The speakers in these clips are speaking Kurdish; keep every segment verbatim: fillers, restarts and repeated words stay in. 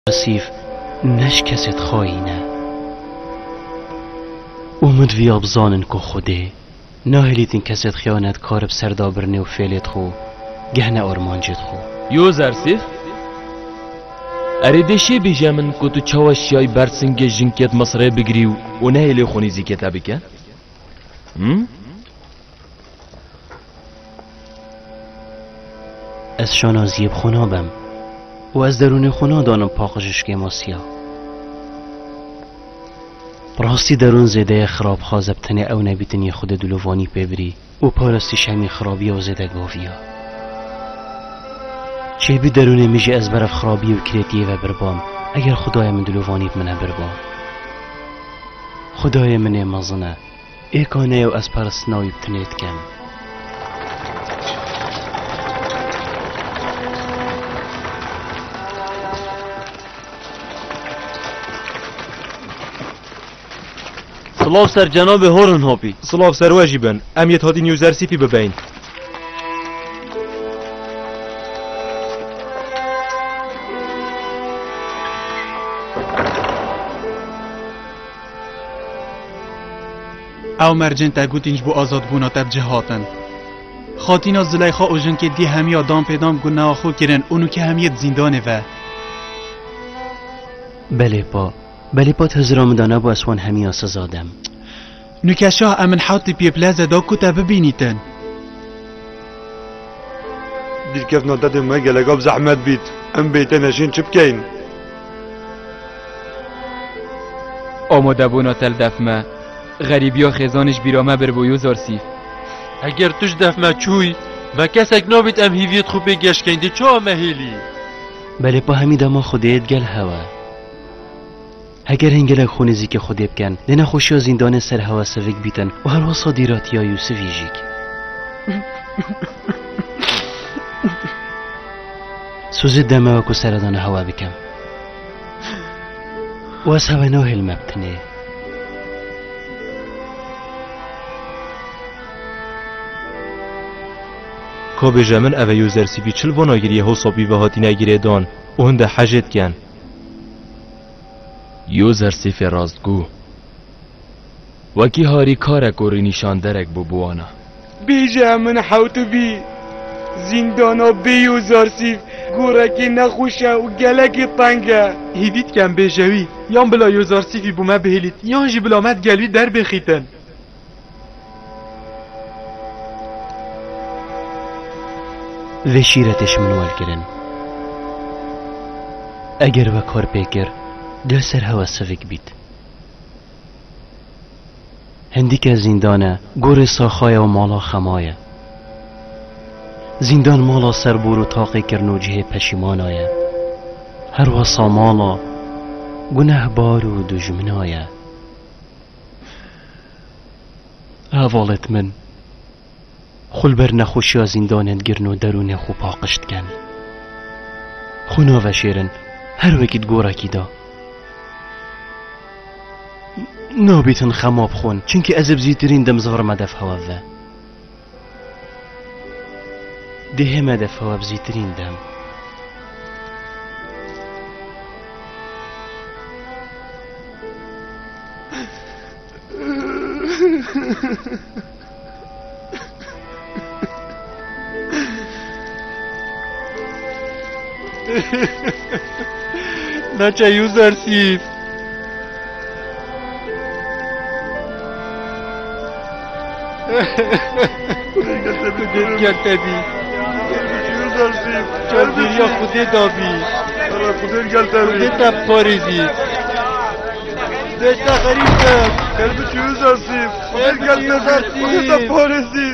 Yosîf ne ji kesêt xayîn e. Û min diviya bizanin ku Xwedê nahêlîtin kesêt xiyanetkar bi ser da birnê û fêlêt xwe gehne armancêt xwe. Yozersîf, erê dê şê bêje min ku tu çawa şiyayî ber singê jinkêt Misirê bigirî û, û nehêlê xwe nêzîkê te bike? Hm? Ez şanaziyê bi xwe nabem û ez derûnê xwe nadanim paqij û şikêmasiya. Bi rastî derûn zêdeye xirabxaz e, bi tenê ew nebîtin yê Xwedê dilovanî pê birî û parastî şemî xirabiya û zêdegaviya. Çêbî derûnê min jî ez berev xirabiyê û kirêtiyê ve birbam, eger Xwedayê min dilovanî bi min e birba. Xwedayê min ê mezin e. Êka ne ew ez parastina wî bi tinê dikem. Silav ser cenabê Horenhopî. Silav ser we jî bin. Em yê hatîn Yozersîfî bibeyin. Ew mercên te gotin ji bo azadbûna te bi cih hatin. Xatîna Zileyxa û jinkê dî hemiya dan pê dan guneha xwe kirin û nûke hemiyê di zîndanê ve. Belê pa. Belê pa, tu hizira min de nebû ez wan hemiya siza dem. Nûke şah em min hewtî piyê bi leze da ku te bibînîtin. Dîrkeftina te dê me geleka bi zehmet bît. Em bê te neşên çi bikeyn? Amadebûna te li def me, xerîbiya xêzanê ji bîra me biribû Yozarsîf. Heger tu ji def me çûyî, me kesek nabît em hîviyêt xwe pê geş keyn, dê çawa me hêlî? Belê pa hemî dema Xwedê digel hewe. Heger hîn gelek xwe nêzîkê Xwedê bikin, dê nexweşiya zîndanê ser hewe sivik bîtin û her wisa dîratiya Yûsifî jîk. Sozê deme wekû seredana hewe bikim. Û ez hewe nahêlime bi tinê. Ka bêje min ev e Yozersîfî çil vana giriye hosopî ve hatine girêdan û hinde hejê dikin. Yozersîfê rastgû wekî harîkarek û rînîşanderek bû bi wana. Bêje min hewtibî. Zîndana bê Yozarsîf gorekê nexweş e û gelekê teng e. Hêvî dikem bêje wî, yan bila Yozarsîfî bo me bihêlît, yan jî bila me digel wî derbêxîtin. Vê şîretê ji min welkirin. Eger we kar pê kir, dê ser hewe sivik bît. Hindîke zîndan e, gorê saxa ye û mala xema ye. Zîndan mala serbor û taqê kirin û cihê peşîmana ye. Her wesa mala gunehbar û dujmina ye. Hevalêt min, xwe li ber nexweşiya zîndanê digirin û derûnê xwe paqij dikin. Xwe naveşêrin, her wekî di gorekî de. Nabîtin xema bixwin, çimkî ez ê bi zîtirîn dem zivirime def hewe ve. Dê hê me def hewe bi zîtirîn dem. Naçe Yozarsîf. Xwedê digel te bî. Çavdêriya Xwedê dabî. Xwedê digel te bî. Xwedê te parêzî. Dê te xerîb ke. Kelbiçî Yozarsîf. Xwedê digel te bî. Xwedê te parêzî.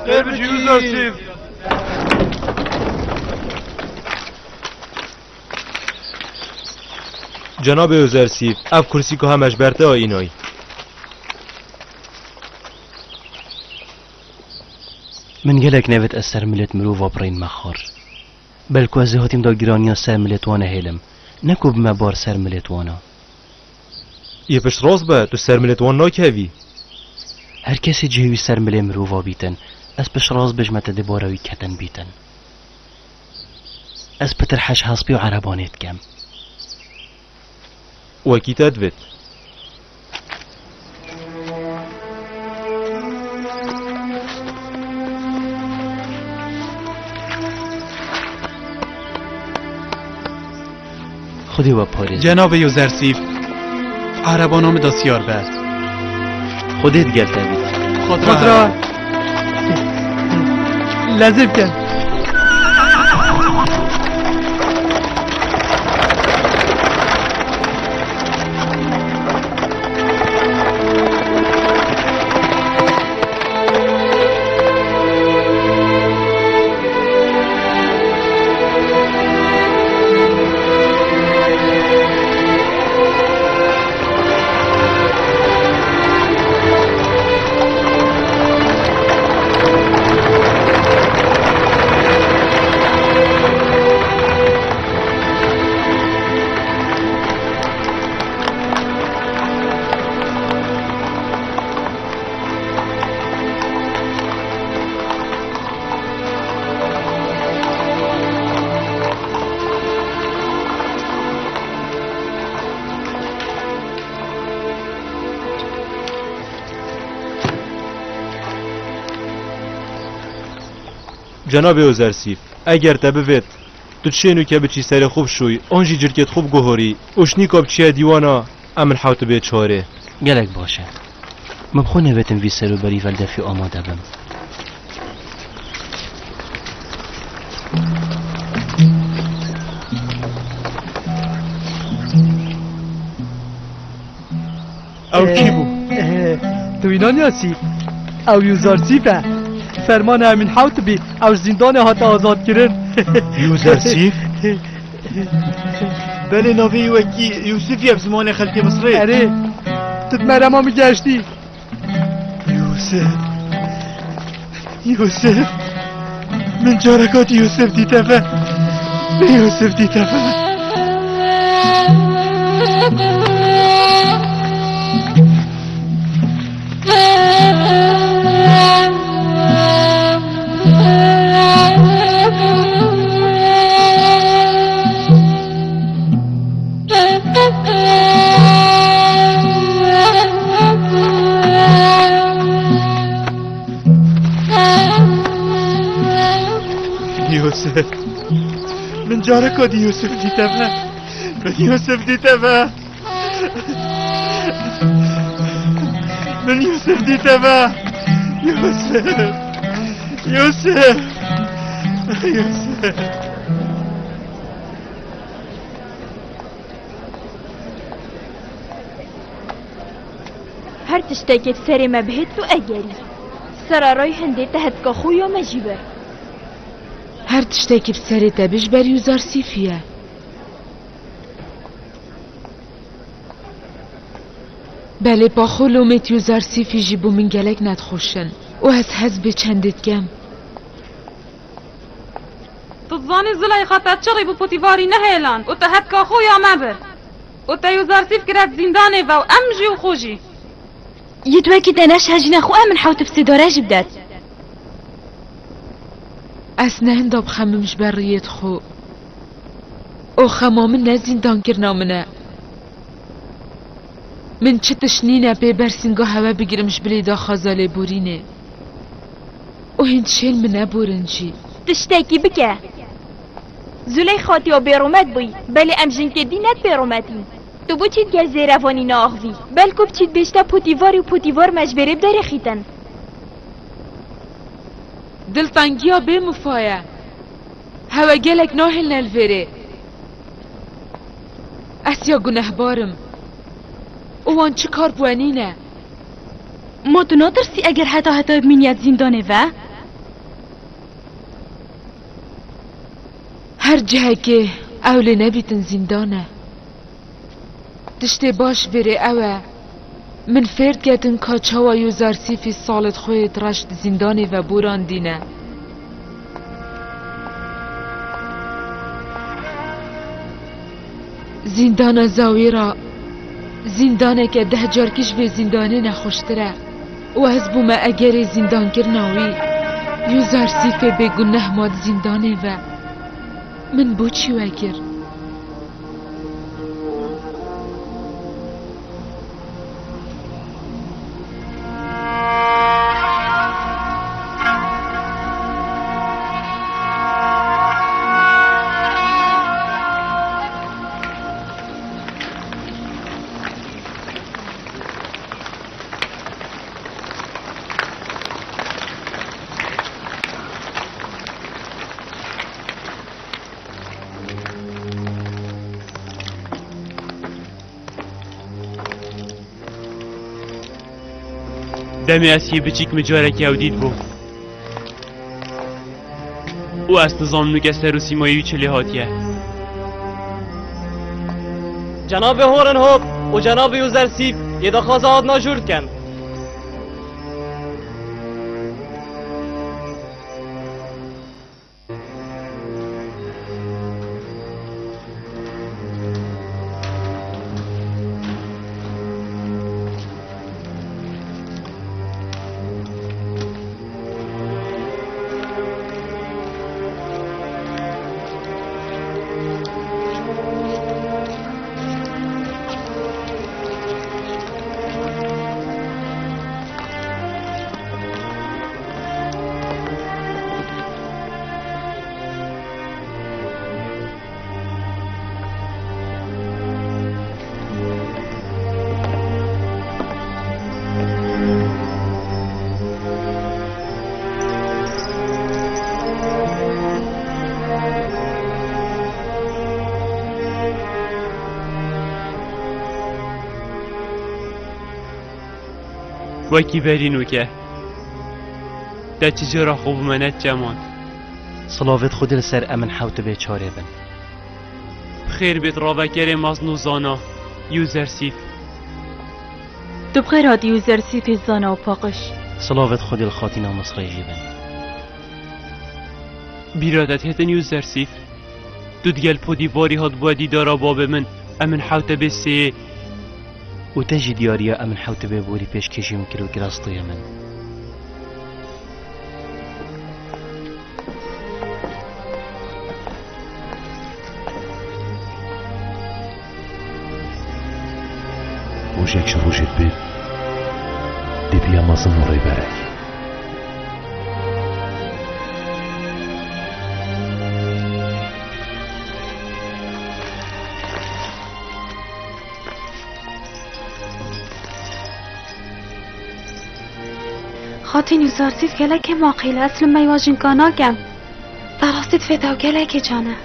Kelbiçî Yozarsîf. Cenabê Yozersîf, ev kursî ku heme ji ber te ayînayî. Min gelek nevêt ez ser milêt mirova birînme xar. Belku ez ê hatîm dagiraniya ser milêt wana hêlim, ne ku bime bar ser milêt wana. Yê piştrast be, tu ser milêt wan nakevî. Her kesê cihê wî ser milê mirova bîtin, ez piştrast bêjme te dê bara wî ketin bîtin. Ez pitir heş hespî û erebanê dikem. Wekî te divêt. Xwedê we parêz. Cenabê Yozersîf, erebana min de siyar be. Xwedê digel te bît. Xatra. Xatra. Lezê bikin. Cenabê Ozersîf, eger te bivêt, tu çi nûke biçî serê xwe bişûyî, an jî cirkêt xwe biguhorî û şinîka biçiye dîwana, em min hewt bê çarê. Gelek baş e. Min bi xwe nevêtin vî serûberî veldefî amade bim. Ew kî bû? Eh, eh, tu înan yasî? Ew Yuzarsîf e. Fermana Emîn Hewtibî, ew ji zîndanê hate azadkirin. Yuzarsîf? Belê, navê wekî Yûsif ye bi zimanê xelkê Misrê. Erê, tu di merema min geştî. Yûsif. Yûsif. Min careka dî Yûsif dîte ve. Min Yûsif dîte ve. Yûsif. Min careka dî Yûsif dîte ve. Min Yûsif dîte ve. Min Yûsif dîte ve. Yûsif. Yûsif. Yûsif. Her tiştekê bi serê me bihêt tu egerî. Sera rayî hindê te hetka xwe ya me jî be. Her tiştekî bi serê te bi ji ber Yuzarsîfî ye. Belê paxo lomêt Yuzarsîfî jî bo min gelek nedixweşin û ez hez bê çendê dikem. Tu dizanî Zuleyxa te çi rî bi Potîvarî nehêlan û te hetka xwe ya me bir. Û te Yuzarsîf giret zîndanê ve û em jî û xwe jî. Yê tu wekî te neşe jîne xwe em min hewt bi sêdare jî bidet. Ez ne hinda bixemim ji ber riyêt xwe. O xema min ne zîndankirina min e. Min çi tişt nîne pê ber sînga hewe bigirim ji bilî daxwaza lêborînê. Û hîn tişên min neborin jî. Tiştekî bike. Zuleyxa tiya bêromet bûyî, belê em jinkê dî ne bêromet in. Tu bo çî digel zêrevanî naaxivî? Belku bi çî dibêjte Potîvarî û Potîvar me ji vêrê biderêxîtin. Diltengiya bê mifa ye. Hewe gelek nahêlne li vêrê. Ez ya gunehbar im. Û wan çi kar bi we nîne? Ma tu natirsî eger heta hetayê bimînî yê zîndanê ve? Her cihekê ew lê nebîtin zîndan e. Tiştê baş vêrê ew e, min fêr diketin ka çawa Yuzarsîfî salêt xwe yêt reş di zîndanê ve borandîne. Zîndana Zawîra zîndaneke deh carkî ji vê zîndanê nexweştir e û ez bûme egerê zîndankirina wî. Yuzarsîfê bêguneh ma di zîndanê ve. Min bo çî we kir? Demê ez yê biçîk min carekê ew dît bû. Û ez nizanim nuke ser û sîmayê wî çi lê hatiye. Cenabê Horenhop û cenabê Yuzersîf yê daxwaza hatina jûr dikin. Wekî berî nûke. Te çi cara xwe bi me neçemand. Silavêt Xwedê li ser Emin Hewtibê çarê bin. Bi xêr bêt ravekerê mezin û zana, Yuzersîf. Tu bi xêr hatî Yuzersîfê zana û paqij. Silavêt Xwedê li xatîna Misrê jî bin. Bîra te têtin Yuzersîf? Tu digel Podîvarî hatibûye dîdara babê min, Emin Hewtibê sê. Û te jî diyariya Emin Hewtibê borî pêşkêşî min kir û kir astûyê min. Rojek ji rojê dibê, dê biya mezin û rêberek. Xatîn Yuzersîf gelekê maqîl e, ez li me wa jinka nakem. Te rastî difêt ew gelekê can e.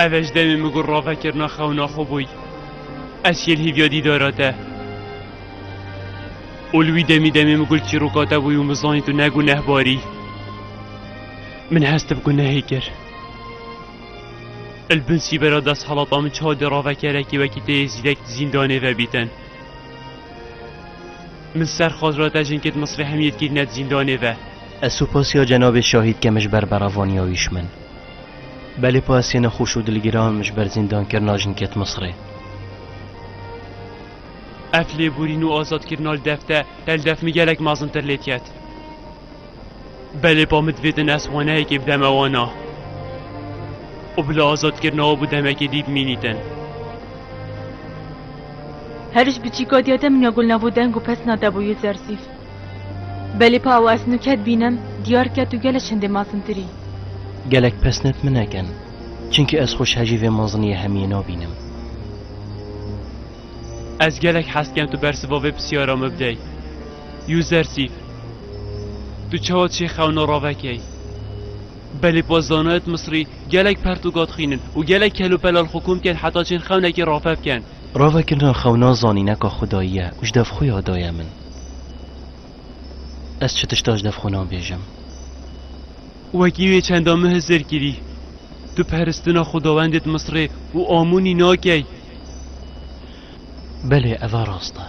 Ev e ji demê min got ravekirina xewna xwe bûy. Ez yê li hîviya dîdara te. Û li wî demî demê min got çîroka te bûy û min zanî tu ne gunehbarî. Min hest bi gunehê kir. Li bin sîbera desthelata min çawa dê ravekerekî wekî te yê zîrek di zîndanê ve bîtin? Min ser xatira te jinkêt Misrê hemiyê dikirîne di zîndanê ve. Ez supasiya cenabê şahîd kem ji ber berevaniya wî ji min. Belê pa ez yê nexweş û dilgiran im ji ber zîndankirina jinkêt Misrê. Ev lêborîn û azadkirina li def te, te li def min gelek mezintir lê diket. Belê pa min divêtin ez waneyekê bideme wana. Û bila azadkirina we bû demekê dî bimînîtin. Her ji biçîkatiya te min ya gul navû deng û pesna te bû Yuzersîf. Belê pa ew ez nûke dibînim, diyar ke tu gelek hindê mezintirî. Gelek pesnet min nekin, çimkî ez xwe ji hejî vê meziniyê hemiyê nabînim. Ez gelek hez dikem tu bersiva vê pisyara min bidey. Yuzersîf, tu çawa çê xewna ravekey? Belê pa zanayêt Misrî gelek pertûka dixînin û gelek kelûpela li xwe kom dikin heta çên xewnekê rave bikin. Ravekirina xewna zanîneka xwedayî ye û ji dev xwe ya daye min. Ez çi tişta ji dev xwe nabêjim. Wekî wê çenda min hizir kirî. Tu peristina xwedawendêt Misrê û Amonî nakey. Belê, ev a rast e.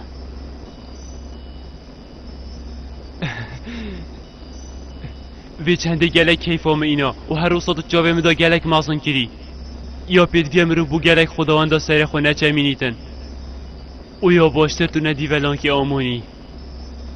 Vê çendê gelek keyfa min îna û her wisa tu çavê min de gelek mezin kirî. Ya pêdiviya mirov bû gelek xwedawenda serê xwe neçemînîtin. Û ya baştir tu nedî velankî Amonî.